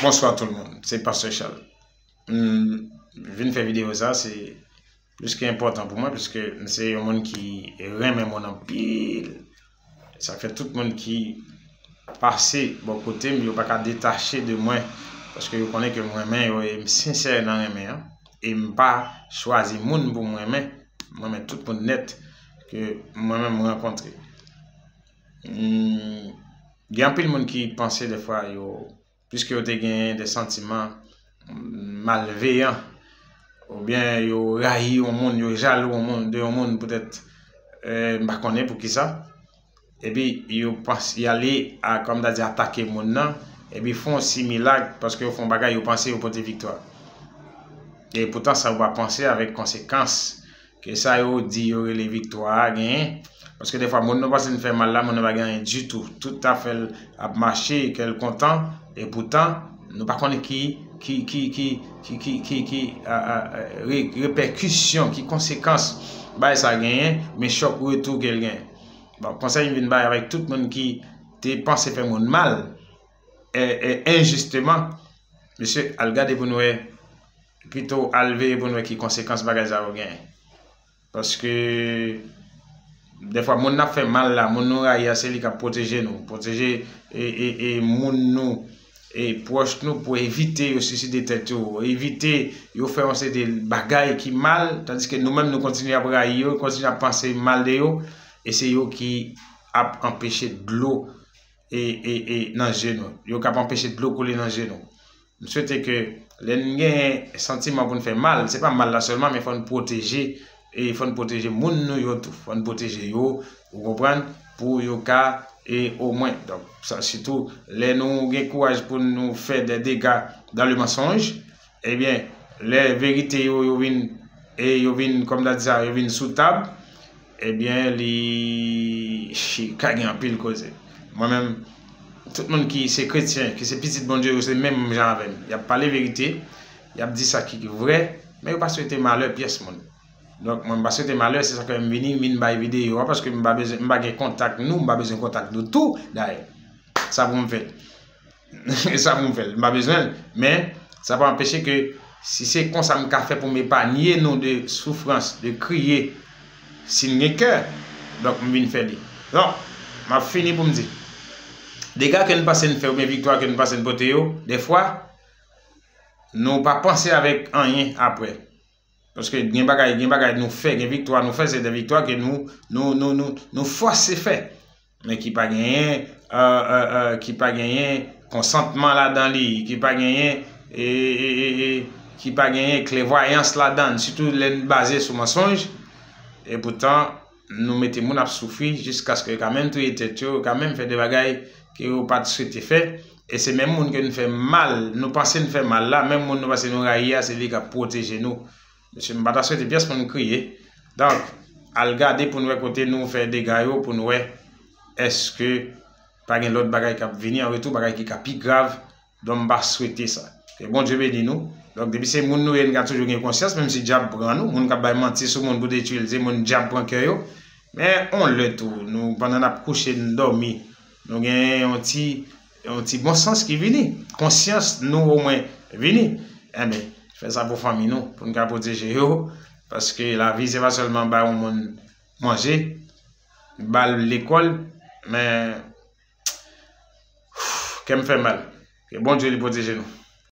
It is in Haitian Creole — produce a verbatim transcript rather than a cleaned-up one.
Bonsoir tout le monde, c'est Pasteur Charles. M vin fè videyo sa, se plis ke enpòtan pou mwen, piske m se yon moun ki renmen moun anpil. Sa fè tout moun ki pase bò kote m, yo pa ka detache de mwen, paske yo konnen ke m renmen yo, e m sensè nan renmen an, e m pa chwazi moun pou m renmen, m renmen tout moun nèt ke mwen menm m rankontre. M, gen anpil moun ki panse defwa yo, piske yo te gen de santiman malveyan, oubyen yo rayi yon moun, yo jalou yon moun, de yon moun poutèt, eh, m pa konnen poukisa, epi yo panse, y ale a, kòm ta di, atake moun nan, epi fè yon similak, paske yo fè yon bagay, yo panse yo pote viktwa. E poutan sa yo pa panse avèk konsekans ke sa yo di yo rele viktwa a genyen. Paske defwa, moun nou panse n fè mal la, moun nan pa gen anyen ditou. Tout afè l ap mache, kè l kontan, e poutan, nou pa konnen ki, ki, ki, ki, ki, ki, ki, ki, a, a, a, re-, repèkisyon, ki konsekans bagay sa genyen, men chòk retou ke l genyen. Bon, konsèy m vin bay avèk tout moun ki te panse fè moun mal, e, e, enjisteman, mesye, al gade pou n wè, pito al veye pou n wè ki konsekans bagay sa yo genyen. Paske, defwa, moun n ap fè mal la, moun nou rayi a, se li k ap pwoteje nou, pwoteje, e, e, e, moun nou, e, pwòch nou, pou evite yo siside tèt yo, evite yo fè yon seri de bagay ki mal, tandiske nou menm nou kontinye ap rayi yo, kontinye ap panse mal de yo, e se yo ki ap anpeche dlo e, e, e nan je nou. Yo k ap anpeche dlo koule nan je nou. M swete ke lè n genyen santiman pou n fè mal, se pa mal la sèlman, men fò n pwoteje, e fò n pwoteje moun nou yo tou. Fò n pwoteje yo, ou konprann, pou yo ka, e omwen. Donk, sa, sitou, lè nou gen kouraj pou nou fè de dega dans le mensonge, ebyen, lè verite yo, yo vin, e yo vin, kòm ta di sa, yo vin sou tab, ebyen, li ka gen anpil koze. Mwen menm, tout moun ki se kretyen, ki se pitit Bondye, yo se menm jan avè m. Y ap pale verite, y ap di sa ki vrè, men yo pa swete malè pyès moun. Donk, mwen, m pa swete malè, se sa k fè m vini, m vin bay videyo a, paske m pa bezwen, m pa gen kontak nou, m pa bezwen kontak nou tou, dayè. Sa pou m fè l. Sa pou m fè l. M pa bezwen l. Men, sa pa anpeche ke si se konsa m ka fè pou m epanye nou de soufrans, de kriye, si n gen kè, donk m vin fè li. Donk, m ap fini pou m di, dega ke n panse n fè oubyen viktwa ke n panse n pote yo, defwa, nou pa panse avèk anyen apre. Paske gen bagay, gen bagay nou fè, gen viktwa nou fè, se de viktwa ke nou, nou, nou, nou, nou fòse fè. Men ki pa genyen, euh, euh, euh, ki pa genyen konsantman ladan li, ki pa genyen, e, e, e, e, ki pa genyen klèvwayans ladan l, sitou lè n baze sou mansonj. E poutan, nou mete moun ap soufri jiskaske yo ka menm touye tèt yo, yo ka menm fè de bagay ke yo pa t swete fè. E se menm moun ke n fè mal, nou panse n fè mal la, menm moun nou panse nou rayi a, se li k ap pwoteje nou. Mesye, m pa ta swete pyès moun kriye. Donk, al gade pou n wè kote nou fè dega yo, pou n wè èske pa gen lòt bagay k ap vini an retou, bagay ki ka pi grav. Donk, m pa swete sa. Ke Bondye beni nou. Donk, depi se moun nou ye, n ka toujou gen konsyans, menm si dyab pran nou. Moun k ap bay manti sou moun pou detwi l, se moun dyab pran kè yo. Men, on lè tou, nou, pandan n ap kouche, n dòmi, nou gen yon ti, yon ti bon sans ki vini. Konsyans nou omwen vini. Enben, fè sa pou fanmi nou, pou n ka pwoteje yo. Paske lavi, se pa sèlman ba yon moun manje, ba l lekòl, men kè m fè mal. Ke Bondye li pwoteje nou.